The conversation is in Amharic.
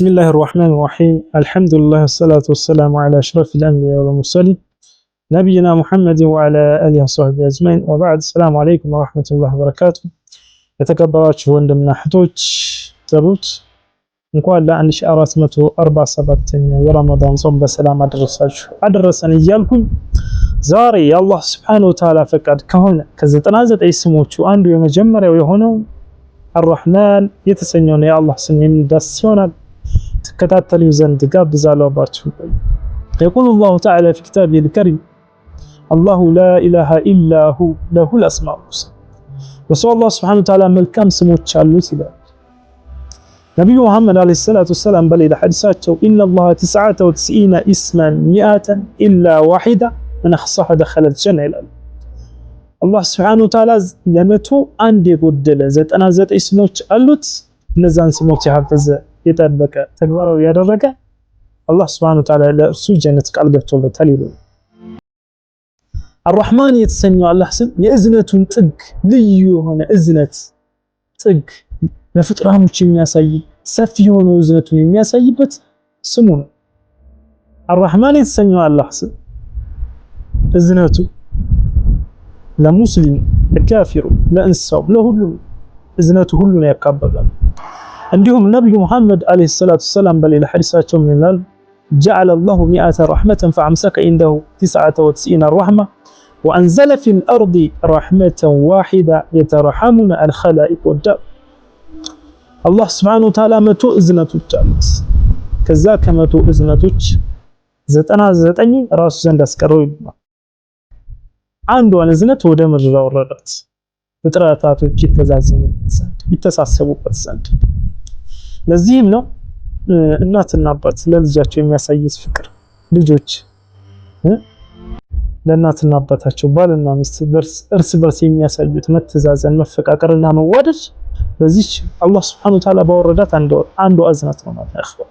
بسم الله الرحمن الرحيم، الحمد لله والصلاة والسلام على أشرف الأنبياء والمرسلين، نبينا محمد وعلى آله وصحبه أجمعين، وبعد، السلام عليكم ورحمة الله وبركاته። የተከበራችሁ ወንድምና እህቶች ዘሩት፣ እንኳን ለ1447ኛው የረመዳን ጾም በሰላም አደረሳችሁ አደረሰን እያልኩኝ፣ ዛሬ የአላህ ስብሐነሁ ወተዓላ ፈቃድ ከሆነ ከ99 ስሞቹ አንዱ የመጀመሪያው የሆነው አርራህማን የተሰኘውን የአላህ ስም የሚዳስስ ይሆናል። ትከታተሉ ዘንድ ጋብዛለሁ። አብራችሁ ቆዩ። يقول الله تعالى في كتابه الكريم: الله لا إله إلا هو له الأسماء الحسنى። በሱ አላህ ስብሐነሁ ወተዓላ መልካም ስሞች አሉት ይላል። ነቢዩ መሐመድ ዓለይሂ ሰላቱ ወሰላም በሌላ ሐዲሳቸው إن الله 99 اسما مائة إلا واحدة من أحصاها دخل الجنة ይላሉ። አላህ ስብሐነሁ ወተዓላ ለ101 የጎደለ 99 ስሞች አሉት። እነዛን ስሞች የሐፈዘ፣ የጠበቀ፣ ተግባራዊ ያደረገ አላህ ስብሐነሁ ወተዓላ ለእርሱ ጀነት ቃል ገብቶለታል ይሉ። አርራህማን የተሰኘው አላህ ስም የእዝነቱን ጥግ፣ ልዩ የሆነ እዝነት ጥግ ለፍጥረቶች የሚያሳይ፣ ሰፊ የሆነ እዝነቱን የሚያሳይበት ስሙ ነው። አርራህማን የተሰኘው አላህ ስም እዝነቱ ለሙስሊሙ፣ ለካፊሩ፣ ለእንስሳው፣ ለሁሉም እዝነቱ ሁሉን ያካበባል። እንዲሁም ነቢዩ ሙሐመድ ዓለይሂ ሰላቱ ወሰላም በሌላ ሐዲሳቸው ምን ይላል? جعل الله 100 رحمة فأمسك عنده 99 رحمة وأنزل في الأرض رحمة واحدة يتراحمون الخلائق والدواب። አላህ ስብሐነሁ ወተዓላ 100 እዝነቶች አሉት። ከዛ ከ100 እዝነቶች 99 ራሱ ዘንድ አስቀረው ይባላል። አንዷን እዝነት ወደ ምድር አወረዳት፣ ፍጥረታቶች ይተዛዘኑበት ዘንድ፣ ይተሳሰቡበት ዘንድ። ለዚህም ነው እናትና አባት ለልጃቸው የሚያሳዩት ፍቅር፣ ልጆች ለእናትና አባታቸው፣ ባልና ሚስት እርስ በርስ የሚያሳዩት መተዛዘን፣ መፈቃቀርና መዋደድ በዚች አላህ ስብሐነሁ ወተዓላ ባወረዳት አንዷ እዝነት ነው ማለት ነው።